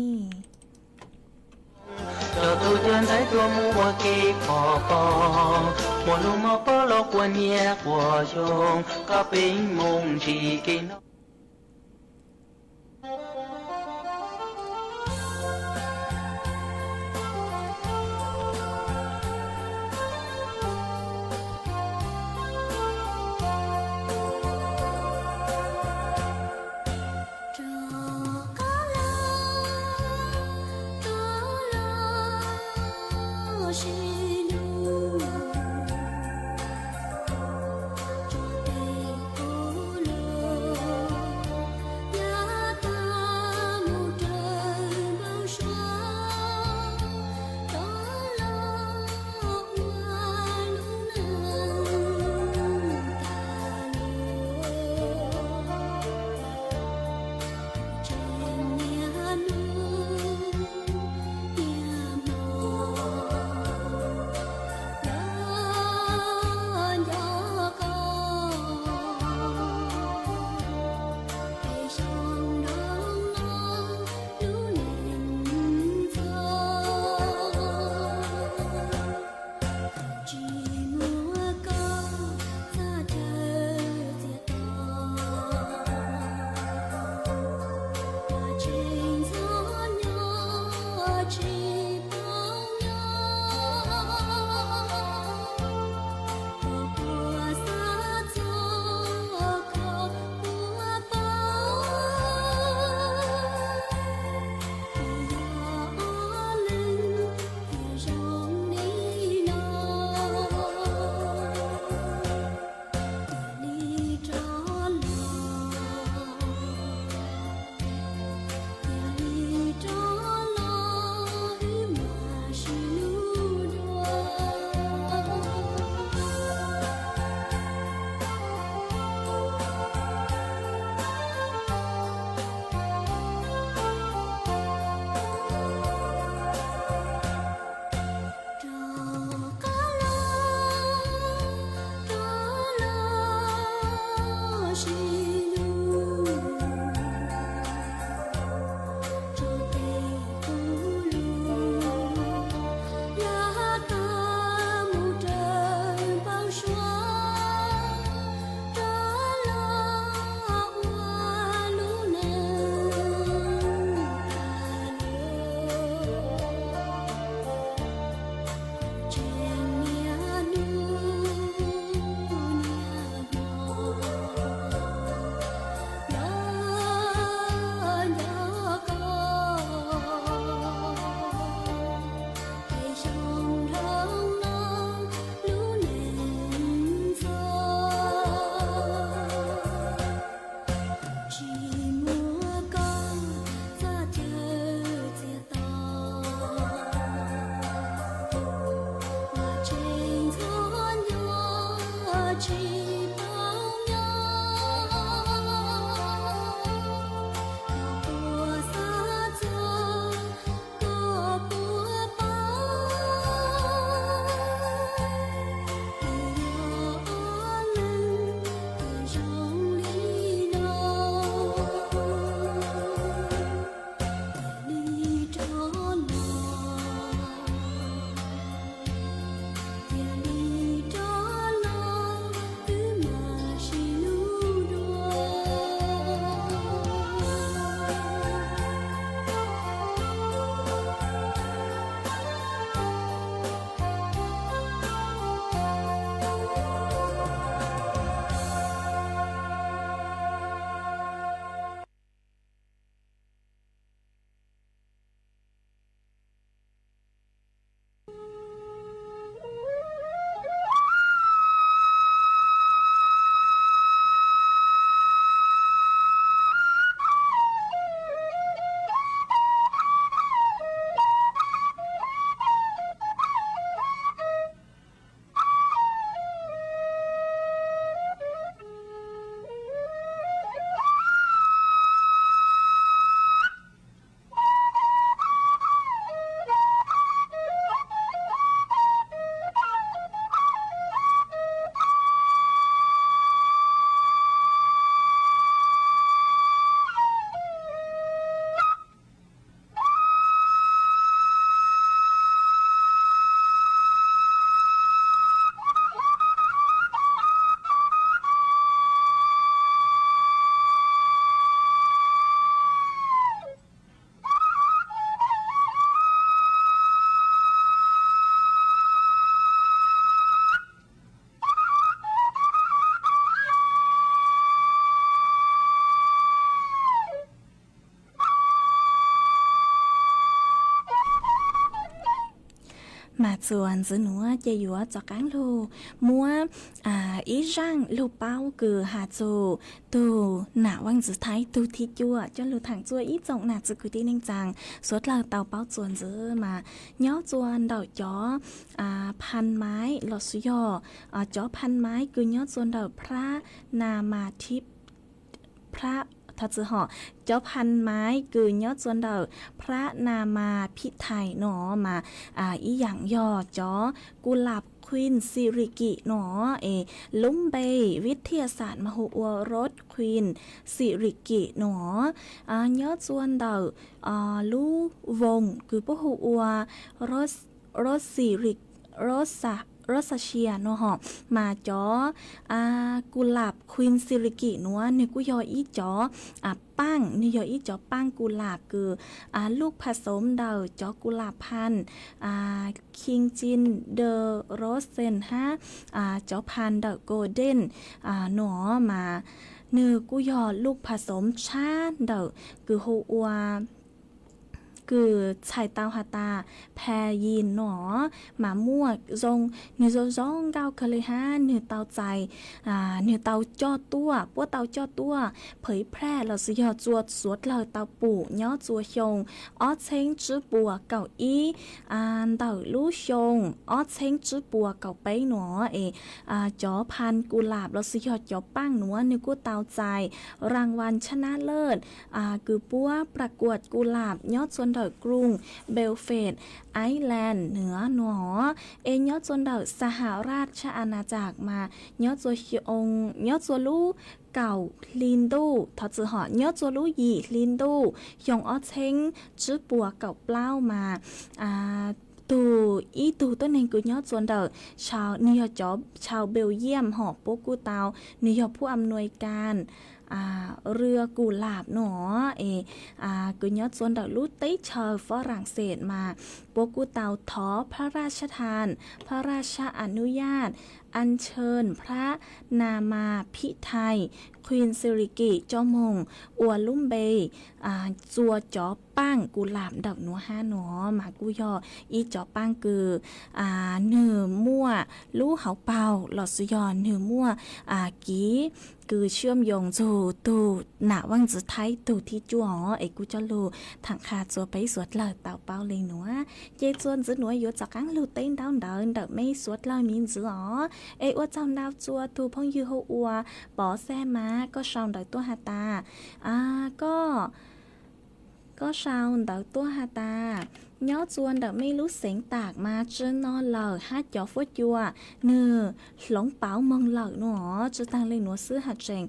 Cov tub cov ntxhais tuaj mus ua ke pom pom, muaj lub moj pob los quas niam quas xyoo, koj peb mus ntsis kev no. Txuas ntxiv nuav ces yuav rov qaab lug muab ib zaaj lug paub kws has txug tug nam vaaj ntxwv Thaib tug thib cuaj coj lug thaam txuas ib tsoom nam txwv kwv tij neej tsaa suav dlawg tau paub txuas ntxiv mas nyob txuas ntawm cov phan maiv lossis yog cov phan maiv kws nyob txuas ntawm Prab Nas Mas Thib, Prab, thov txim hom, cov phan maiv kws nyob txuas ntawm Prab Nas Mas Phib Thais nuav mas ib yaam yog cov Kulas Khwin Xi Ri Kim nuav es lub npe vib thiaj xam mas hu ua Ros Khwin Xi Ri Kim nuav. Nyob txuas ntawm lub voos kws puab hu ua Ros Xi Ri, Ros Xa Sia nuav hom mas cov Kulas Khwin Xi Ri Kim nuav nwg kuj yog ib cov paaj, nwg yog ib cov paaj kulas kws luj pha xoov ntawm cov Kulas Phan Khij Cin De Ros Xen hab cov phan ntawm Golden nuav mas nwg kuj yog luj pha xoov tshab ntawm kws hu ua kws txhais tau has tas Pha Yis nuav mas muaj zoo, nwg zoo zoo nkauj kawg le hab nwg tau txais, nwg tau coj tuaj, puab tau coj tuaj phawv phraj lossis yog txua suav dlawg tau pum nyob txua xyoo ob txheeb tsib puas kaum ib ntawm lub xyoo ob txheeb tsib puas kaum peb nuav es cov phan kulas lossis yog cov paaj nuav nwg kuj tau txais rang vas tshab nab lawj kws puab pra kuam kulas nyob txua ntawm Kruj Belfast, Iceland nuav nuav es nyob txua ntawm Xa Ha Raj Tshab As Nas Tsaam mas nyob txua xyoo, nyob txua lub kaum hli ntuj, thov txim hom, nyob txua lub yim hli ntuj xyoo ob txheeb tsib puas kaum plaub mas tug ib tug tuab neeg kws nyob txua ntawm, nwg yog cov chaw Belgium hom puab kuj tau, nwg yog phub am nuaj kas rua kulas nuav es kws nyob txua ntawm lub teb chaws Fab Laam Xes mas puab kuj tau thov phab raj sab thas, phab raj sab a nub yaj, a ntshee Prab Nas Mas Phib Thais Khwin Xi Ri Kim coj moog ua lub npe txua cov paaj kulas ntawm nuav hab nuav mas kuj yog ib cov paaj kws nwg muaj lub hauv paug lossis yog nwg muaj kiv kws siab yoos ntxug tug nam vaaj ntxwv Thaib tug thib cuaj es kuv coj lug thaam qha txua peb suav dlawg tau paub le nuav. Ces txua ntxiv nuav yuav rov qaab lug teb ntaub ntawv ntawm mej suav dlawg miv ntxiv os. Es ua tsaug ntau txua tug phooj ywg hu ua Pov Xaj Mas, koj sau ntawv tuaj has tas, koj, koj sau ntawv tuaj has tas nyob txua ntawm mej lub xeev tam mas tsi no lawm hab cov fuab cua nwg hloov pauv moog lawm nuav. Tsi taag le nuav xwb has tseem,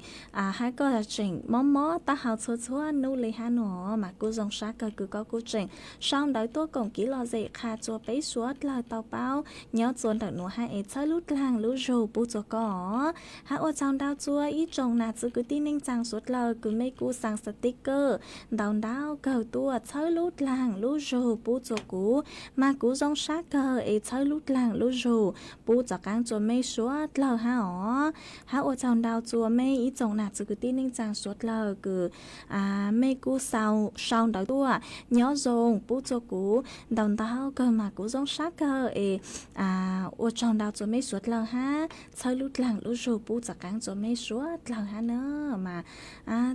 hab koj tseem mob mob taub hau txhua txhua nub le hab nuav mas kuj zoo sab kawg kws koj kuj tseem sau ntawv tuaj koom kiv lom zem qha txua peb suav dlawg tau paub nyob txua ntawm nuav hab es txhawb lub dlaag lub zug pub txua koj. Hab ua tsaug ntau txua ib tsoom nam txwv kwv tij neej tsaa suav dlawg kws mej kuj xaa xas tiv kawg ntau ntau kawg tuaj txhawb lub dlaag lub zug pub txua kuv, mas kuv zoo sab kawg es txhawb lub dlaag lub zug pub rov qaab txua mej suav dlawg hab os. Hab ua tsaug ntau txua mej ib tsoom nam txwv kwv tij neej tsaa suav dlawg kws mej kuj sau ntawv tuaj nyob zoo pub txua kuv ntau ntau kawg mas kuv zoo sab kawg es ua tsaug ntau txua mej suav dlawg hab txhawb lub dlaag lub zug pub rov qaab txua mej suav dlawg hab na. Mas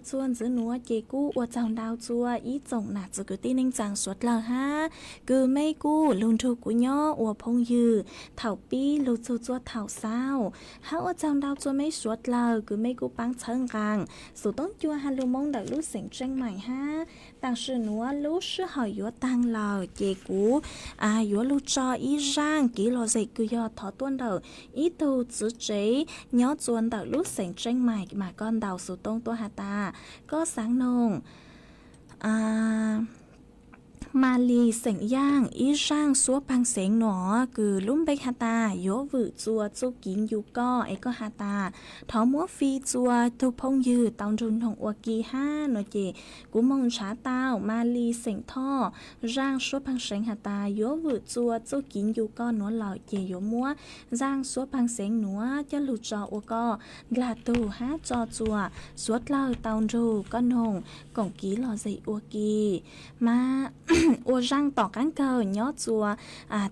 txua ntxiv nuav ces kuj ua tsaug ntau txua ib tsoom nam txwv kwv tij neej tsaa suav dlawg hab kws mej kuj lug nrug kuv nyob ua phooj ywg thaum pib lug txug txua thaum xaus. Hab ua tsaug ntau txua mej suav dlawg kws mej kuj paab txhawb nqaa xov tooj cua has lug Moob ntawm lub xeev Tseej Maim hab. Tam sim nuav lub sij hawm yuav taag lawm ces kuv yuav lug tso ib zaaj kiv lom zem kws yog thov tuaj ntawm ib tug txiv tsev nyob txua ntawm lub xeev Tseej Maim mas koj ntaus xov tooj tuaj has tas koj xaav noog Mas Lis xeem Yaaj ib zaaj suab paag xeev nuav kws lub npe has tas yuav vwm txua txuj kiv ncu koj es koj has tas thov muab fij txua tug phooj ywg tau nrug noog ua ke hab nuav ces kuv moog ntshav tau Mas Lis xeem Thoj zaaj suab paag xeev has tas yuav vwm txua txuj kiv ncu koj nuav lawm ces yuav muab zaaj suab paag xeev nuav coj lug tso ua koj ntaag tug hab tso txua suav dlawg tau nrug koj noog koom kiv lom zem ua ke. Mas ua zaaj tom qaab kawg nyob txuas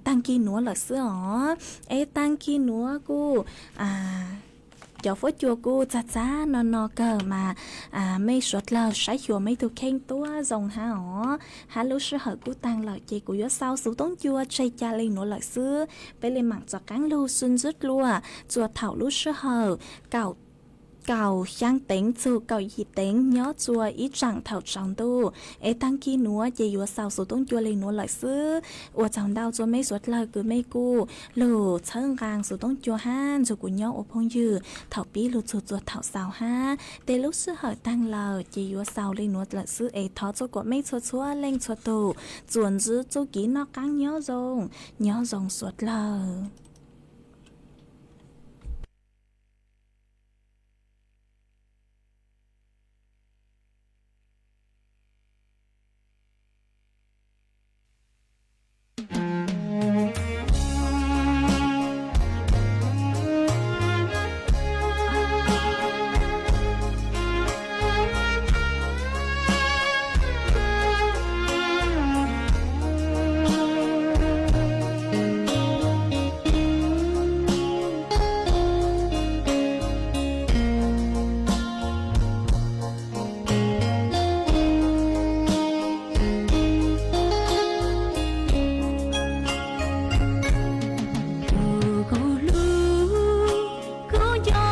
taag kig nuav lawm xwb os. Es taag kig nuav kuj cov fuab cua kuj txag txag no no kawg mas mej suav dlawg saib xyuas mej tug kheej tuab zoo hab os. Hab lub sij hawm kuj taag lawm ces kuv yuav xaus xuv toob cua tseg ca le nuav lawm xwb. Peb le maam tso qaab lug sib ntsib dlua txuas thaum lub sij hawm kaum xyaa teev txug kaum yim teev nyob txuas ib tsaam thaum tsaus ntuj. Es taag kig nuav ces yuav xaus xuv toob cua le nuav lawm xwb. Ua tsaug ntau txug mej suav dlawg kws mej kuj lug txhawb nqaa xuv toob cua hab nrug kuv nyob ua phooj ywg thaum pib lug txug txuas thaum xaus hab. Tes lub sij hawm taag lawm ces yuav xaus le nuav lawm xwb es thov txuj kuam mej txhua txhua leej txhua tug txuas ntsib txuj kev noj qaab nyob zoo, nyob zoo suav dlawg. Kuv hlub, kuv nco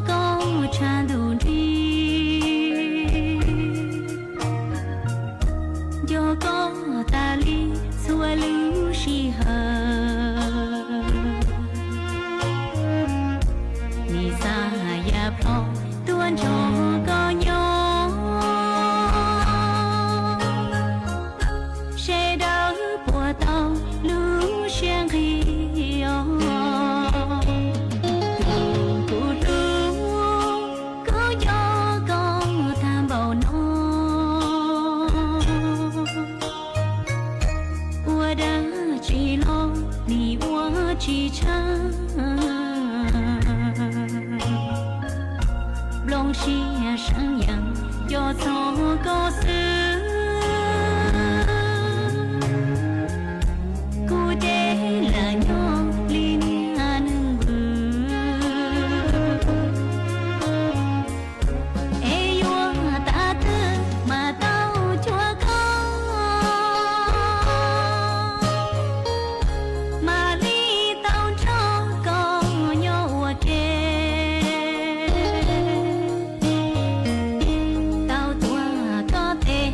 koj tshaj ntuj nrig, nco koj tas li txhua lub sij hawm. Nim xav yam plho tuaj nrog koj nyob, sawv daws puas tau lub siab nqig os. Tus kuv hlub, kuv nco koj tag npaum no, ua dab tsi los nim ua tsis tshaaj. Nplooj siab seev yeej nco txog koj xwb, kuv ces lam nyob li niag neeg vwm. Es yuav tas twg mas tau cuag koj, mam li tau nrog koj nyob ua ke, tau tuav koj tes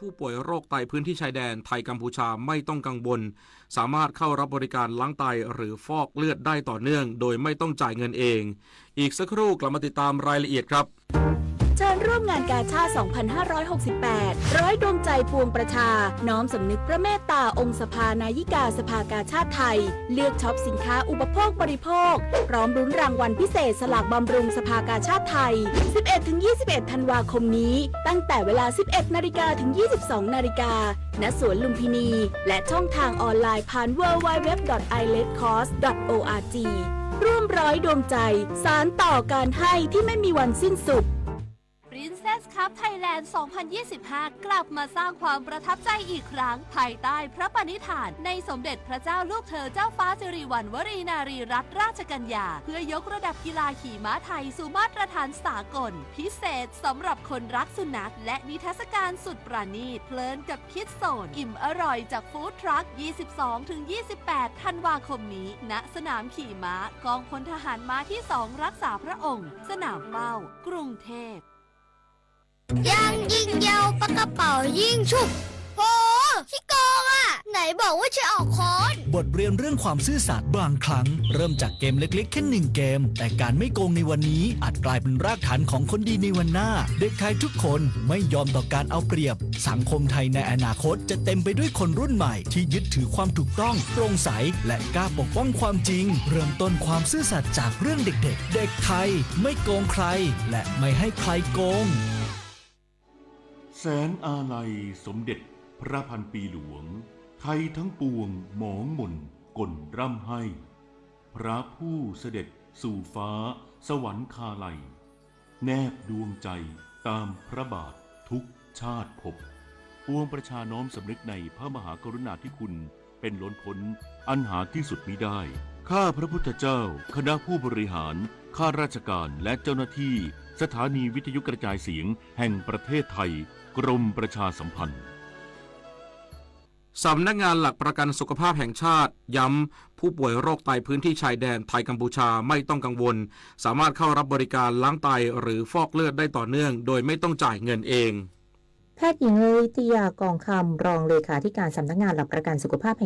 ผู้ป่วยโรคไตพื้นที่ชายแดนไทยกัมพูชาไม่ต้องกังวล สามารถเข้ารับบริการล้างไตหรือฟอกเลือดได้ต่อเนื่องโดยไม่ต้องจ่ายเงินเอง อีกสักครู่กลับมาติดตามรายละเอียดครับ เชิญร่วมงานกาชาด สองพันห้าร้อยหกสิบแปด ร้อยดวงใจปวงประชา น้อมสำนึกพระเมตตาองค์สภานายิกาสภากาชาดไทย เลือกช็อปสินค้าอุปโภคบริโภค พร้อมลุ้นรางวัลพิเศษสลากบำรุงสภากาชาดไทย สิบเอ็ดถึงยี่สิบเอ็ด ธันวาคมนี้ ตั้งแต่เวลา สิบเอ็ดนาฬิกาถึง ยี่สิบสองนาฬิกา ณ สวนลุมพินี และช่องทางออนไลน์ผ่าน ดับเบิลยู ดับเบิลยู ดับเบิลยู ดอท ไอเลดคอส ดอท โอ อาร์ จี ร่วมร้อยดวงใจ สานต่อการให้ที่ไม่มีวันสิ้นสุด Princess Cup Thailand สองพันยี่สิบห้า กลับมาสร้างความประทับใจอีกครั้ง ภายใต้พระปณิธานในสมเด็จพระเจ้าลูกเธอเจ้าฟ้าสิริวัณวรีนารีรัตนราชกัญญา เพื่อยกระดับกีฬาขี่ม้าไทยสู่มาตรฐานสากล พิเศษสำหรับคนรักสุนัข และนิทรรศการสุดประณีต เพลินกับคิดโซน อิ่มอร่อยจากฟู้ดทรัค ยี่สิบสองถึงยี่สิบแปด ธันวาคมนี้ ณ สนามขี่ม้า กองพลทหารม้าที่สองรักษาพระองค์ สนามเป้า กรุงเทพ ยางยิงยาวปากกระเป๋ายิงฉุบ โห ขี้โกงอ่ะ ไหนบอกว่าจะออกค้อน บทเรียนเรื่องความซื่อสัตย์บางครั้งเริ่มจากเกมเล็กๆแค่หนึ่งเกม แต่การไม่โกงในวันนี้อาจกลายเป็นรากฐานของคนดีในวันหน้า เด็กไทยทุกคนไม่ยอมต่อการเอาเปรียบ สังคมไทยในอนาคตจะเต็มไปด้วยคนรุ่นใหม่ที่ยึดถือความถูกต้อง โปร่งใส และกล้าปกป้องความจริง เริ่มต้นความซื่อสัตย์จากเรื่องเด็กๆ เด็กไทยไม่โกงใคร และไม่ให้ใครโกง แสนอาลัยสมเด็จพระพันปีหลวง ไทยทั้งปวงหมองหม่นก่นร่ำไห้ พระผู้เสด็จสู่ฟ้าสวรรคาลัย แนบดวงใจตามพระบาททุกชาติภพ ปวงประชาน้อมสำนึกในพระมหากรุณาธิคุณเป็นล้นพ้นอันหาที่สุดมิได้ ข้าพระพุทธเจ้า คณะผู้บริหาร ข้าราชการ และเจ้าหน้าที่สถานีวิทยุกระจายเสียงแห่งประเทศไทย กรมประชาสัมพันธ์ สำนักงานหลักประกันสุขภาพแห่งชาติย้ำ ผู้ป่วยโรคไตพื้นที่ชายแดนไทยกัมพูชาไม่ต้องกังวล สามารถเข้ารับบริการล้างไตหรือฟอกเลือดได้ต่อเนื่องโดยไม่ต้องจ่ายเงินเอง แพทย์หญิง ลิตยา กองคำ รองเลขาธิการสำนักงานหลักประกันสุขภาพแห่ง